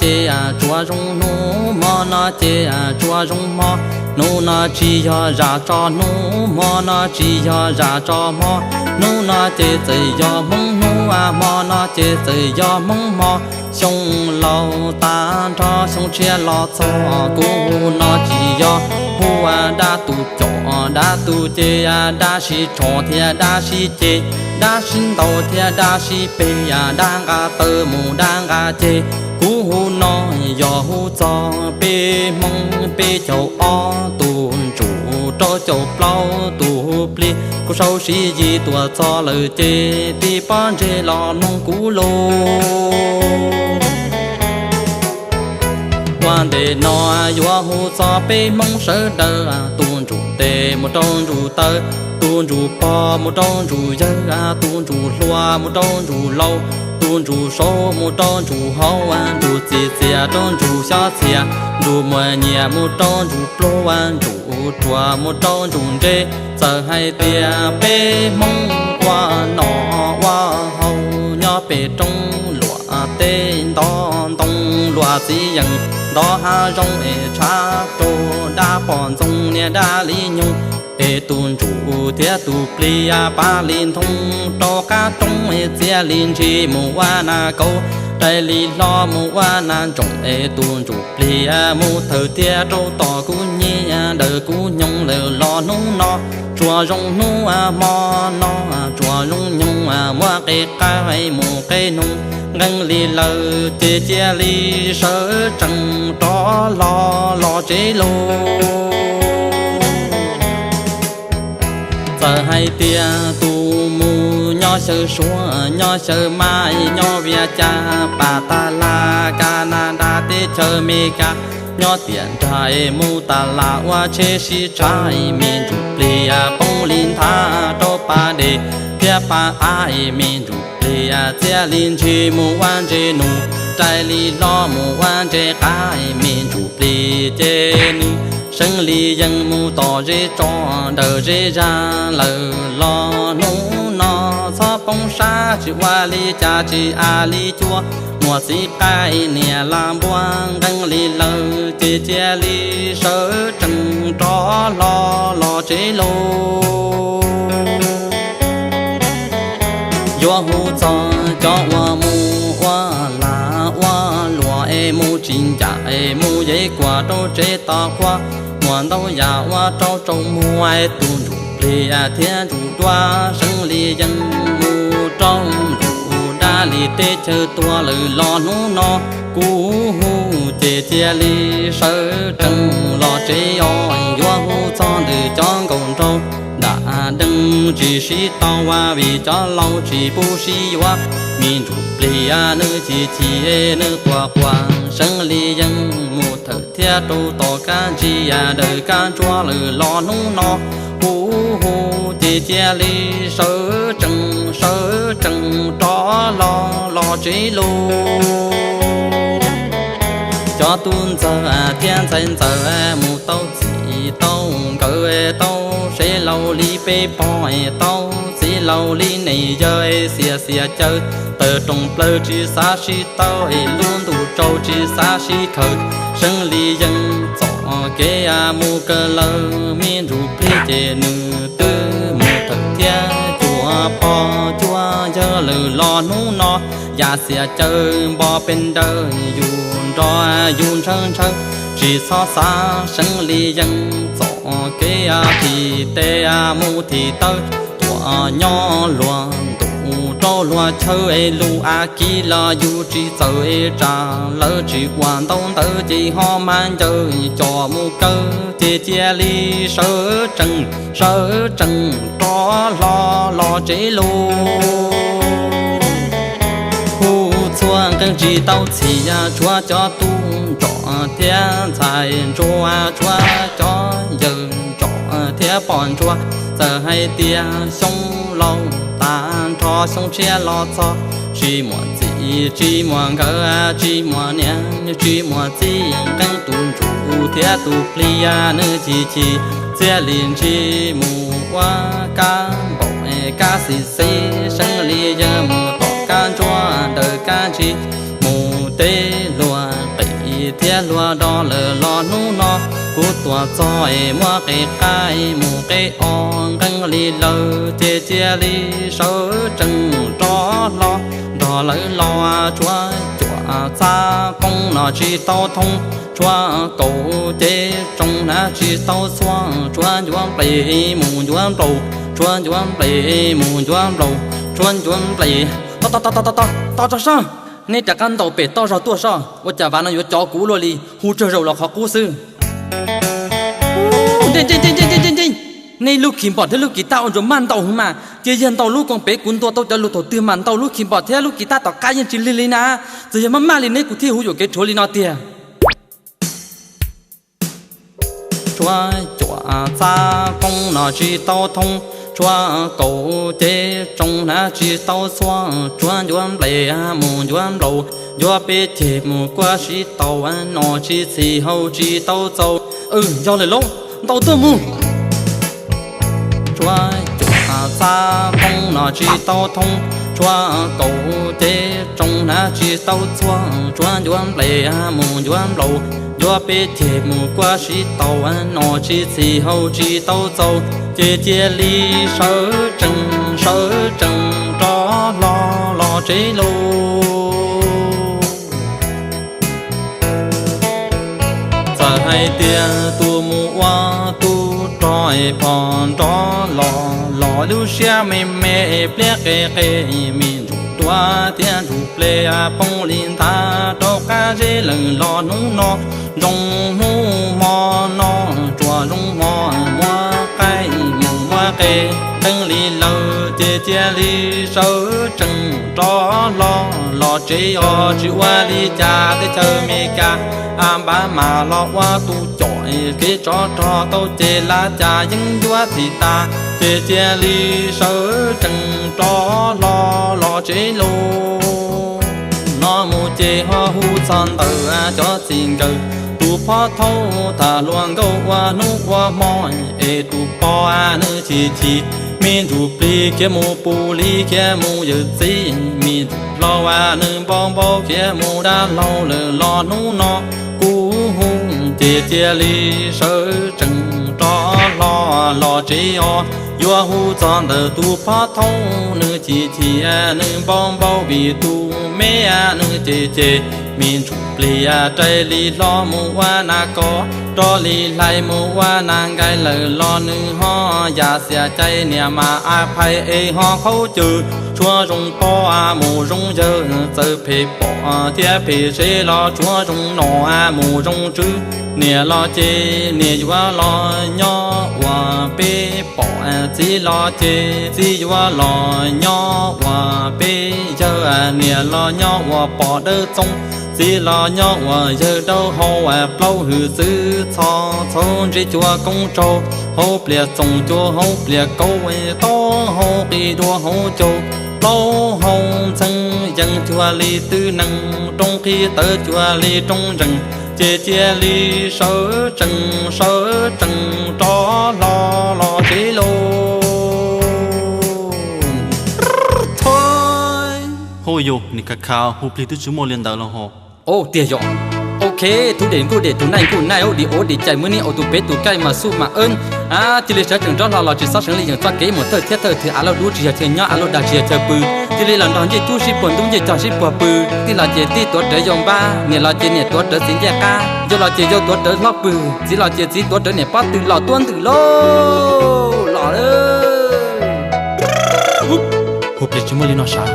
ces tsuas zoo hnub, hmo no ces tsuas zoo hmo. Hnub no tsis yog zam tso hnub, hmo no tsis yog zam tso hmo. Hnub no ces txawm yog Hmoob hnub, hmo no ces txawm yog Hmoob hmo. Xyoo laus tag nrho xyoo tshiab los txog, kuv hu no tsis yog hu dab tus com, dab tus ces dab sib tsho thiab dab sib ceg, dab sib ntaus thiab dab sib peg, dab nqa taw mus dab nqa ceg. Kuv hu no yog hu txog peb Hmoob peb caug ob tus ntsuj rau caum plaub tus plig, kuv sau sib yig tuaj txog lawm ces tib pob ntseg los mloog kuv lus. Ua ntej no yuav hu txog peb Hmoob sawv daws, tus ntsuj tes mus rau ntsuj taw, tus ntsuj pog mus rau ntsuj yawg, tus ntsuj hluas mus rau ntsuj laus, tus ntsuj saud mus rau ntsuj hauv, ntsuj txiv txias rau ntsuj xyob txias, ntsuj muaj nyias mus rau ntsuj pluag, ntsuj ruam mus rau ntsuj ntse. Txawm hais tias peb Hmoob ua nom ua haus nyob pem roob luam teb, ntov ntoo luam txiv yeem, ntov hav zoov es tshav rau dab pom ntxoog niag dab li nyoog. Es tus ntsuj thiab tus plig pab li ntoo rau qab roob, txiav li ntshis mus ua nas kauv, rais li hlo mus ua nas ntsoom. Es tus ntsuj plig mus thawm thiab rau tom kuv nyiaj, ntawm kuv nyoog lawm los hnub no tsuas zoo hnub, hmo no tsuas zoo nyoog, muab qe qaib mus qe noog. Nqeeb li lawm ces cia li sawv tsees rov hlo los tsev lauj. Txawm hais tias tus mus nyob xyaw Suav, nyob xyaw Mab, nyob Vias Cas, Pas Tas Las, Kas Nas Das, teb chaws Amelikas, nyob tiam nrag es mus tas las ua tsheb sib tshav, me ntsuj plig poob li nthav rau pas dej thiab pas av, me ntsuj plig txiav li ntshis mus ua ntses nus, rais li hlo mus ua ntses qav, me ntsuj plig ces nws seeb li yeej mus tom zej tso ntawm zej zag lawm los hnub no txhob poob sab, tsis ua li cas tsis a li cuab, muaj txiv qaib niam laj npua. Nqeeb li lawm ces cia li sawv tsees rov hlo los tsev lauj. Yuav hu txog cov uas mus ua lag ua luam es mus tsis ncaj es mus yev kuam rau tsev tos qhua, muaj ntau yam ua rau tsaus muag. Tus ntsuj plig thiab ntsuj duab seeb li yeej mus rau ntuj dab li teb chaws tuag lawm los hnub no, kuv hu ces cia li sawv tsees los tsev os. Yuav hu txog ntawm cov nkauj nraug nram deeg tsis sib tau, vim cov laus tsis pub sib yuav. Me ntsuj plig nws chim chim nws quaj quaj, seeb li yeej mus thawm thiab rau tom kab ntsig ntawm kab ntsuab lawm los hnub no, kuv hu ces cia li sawv tsees sawv tsees rov hlo los tsev lauj. Cov tub ntxawg thiab ntxhais ntxawm mus tau txij tau nkawm, tau sev laus li peb pog, tau txiv laus li niam yawg, xiam xiam caws tawm rooj plawv tsis xav sib tau, lub ntuj tsaus tsis xav sib khaws, seeb li yeej txoj kev mus kawg lawm. Me ntsuj plig ces nws twb mus thawm thiab cuag pog cuag yawg lawm los hnub no, yam xiam caws npo pes ntawd yus nrog yus ntshaw ntshaw, tsis txhob xav, seeb li yeej txoj kev thim tes mus thim taw, tuaj nyob luag ntuj rau luag chaw, lus a kiv los yus tsis txawj tsam, lawv tsis ua ntau ntawd ces ho mas ncaws coj mus kaw, ces cia li sawv tsees sawv tsees rov hlo los tsev lauj. Hu txhua nqee tsis tau txhim, tshuav cov tub ntsuag thiab ntxhais ntsuag, tshuav cov yawg ntsuag thiab pog ntsuag. Txawm hais tias xyoo laus tag nrho xyoo tshiab los txog, tsis muaj txij tsis muaj nkawm, tsis muaj niam tsis muaj txiv, nqee tus ntsuj thiab tus plig nws chim chim, txiav li ntshis mus ua kab npaum kab xis xis, seeb li yeej mus tom kab ntsuab ntawm kab ntsig, mus teb luag thiab luag do lawm los hnub no, kuv tuaj txog es muab qe qaib mus qe os nqeeb li lawm ces cia li sawv tsees rov hlo. Nrog lawv los tshuav cuam txav qoob no tsis tau thoob, tshuav kaum cev tsoos hnav tsis tau txhuaj, tshuav ncuav nplej mus ncuav nplaus, tshuav ncuav nplej mus ncuav nplaus, tshuav ncuav nplej. Tos tos tos tos tos tos tso soj, nej rov qab ntaus pem toj zog tuaj soj, ua cas vav no yuav cov kuv ua luaj li, hu tsawg zaus los qhov qub xwb. Nej lub kis npom thiab lub kis taj ua ntsuas maj ntaus heev mas, cia yawg ntaus lub koom pem kuv ntuas tau cov lus thaum twg mas ntaus lub kis npom thiab lub kis taj tom qab yeej tsis lig li na. Txawm yog maj maj li neb kuv thiaj hu yuam kev rhuav li no tiag. Tshuav cuam txav qoob no tsis tau thoob, tshuav kaum cev tsoos hnav tsis tau txhuaj, tshuav ncuav nplej mus ncuav nplaus, ncuav peb ceg mus kuaj sib tau, noj tsis txhis haus tsis tau txaus. Yog lawm lauj, ntaus tuaj mus. Tshuav cuam txav qoob no tsis tau thoob, tshuav kaum cev tsoos hnav tsis tau txhuaj, tshuav ncuav nplej mus ncuav nplaus, ncuav peb ceg mus kuaj sib tau, noj tsis txhis haus tsis tau txaus, ces cia li sawv tsees sawv tsees rov hlo los tsev lauj. Txawm hais tias tus mus ua tub rog es phom nrov los los lub siab me me, pliab qe qe me ntsuj duav thiab ntsuj plig poob li nthav rau qab zeb lawm los hnub no, zoo hnub hmo no, tsuas zoo hmo muab qaib mus muab qe nqeeb li lawm ces cia li sawv tsees rov hlo los tsev os. Tsis ua li cas teb chaws Amelikas, Obama los ua tus caum kev tsov rog tau ces lab cas yeej yuav txhim tas, ces cia li sawv tsees rov hlo los tsev lauj. No mus ces ho hu txog ntawm cov txij nkawm tus pov thawj tham hluas nkauj ua hnub ua hmo, es tus pog nws chim chim, me ntsuj plig khiav mus pus li khiav mus yawm txiv, me ntsuj hlau nws npau npau khiav mus dab laug lawm los hnub no, kuv hu ces cia li sawv tsees rov hlo los tsev os. Yuav hu txog ntawm tus pov thawj nws chim chim, nws npau npau vim tus me nws cem cem, me ntsuj plig rais li hlo mus ua nas kos, rov li hlais mus ua nas nkais lawm los nws ho yam xiam cai niam mas a phais es ho qhaub cawv, tshuav zoo pog mus zoo yawg txawm phem pom thiab phem sev los tshuav zoo nom mus zoo tswv, niam los ces niam yuav los nyob uas peb pom, txiv los ces txiv yuav los nyob uas peb yawg, niam los nyob uas pom dawb txoov, txiv los nyob uas yawg dawb hau, plaub hwm txwv txho txhauv ntse cua koob tsaug, hauv plias txoos cua hauv plias kauv, taub hau qis dua hauv caug, plaub hau ntxheev yees cuag li twj nees, roob qhib tawv cuag li roob ntsees, ces cia li sawv tsees sawv tsees rov hlo los tsev lauj. Hu yus nim khav khav hu plig twb tsis muaj li ntawd los ho. Tiag yog. Ok, thub dem nkuj dem tus naij nkuj naij, ub dim ub dim cais muaj nij aus tus peb tus kaij mas xuj mas eeb. Cia li sawv tsees rov hlo los tsis txhob seev li yeem txoj kev mus thawj thiab thawj twg, av lauj dub tsis yog chaw nyob, av lauj dag tsis yog chaw pw. Cia li los nrog ncej tub sib puag ntub ncej cog sib puag pw. Tij los ces tij tuav rawv yau npab, niam los ces niam tuav rawv txiv ncej qab, yau los ces yau tuav rawv hlob pw, txiv los ces txiv tuav rawv niam pob tw los tuab ntwm lauj. Los lawm. Hu plig tsis muaj li no sav.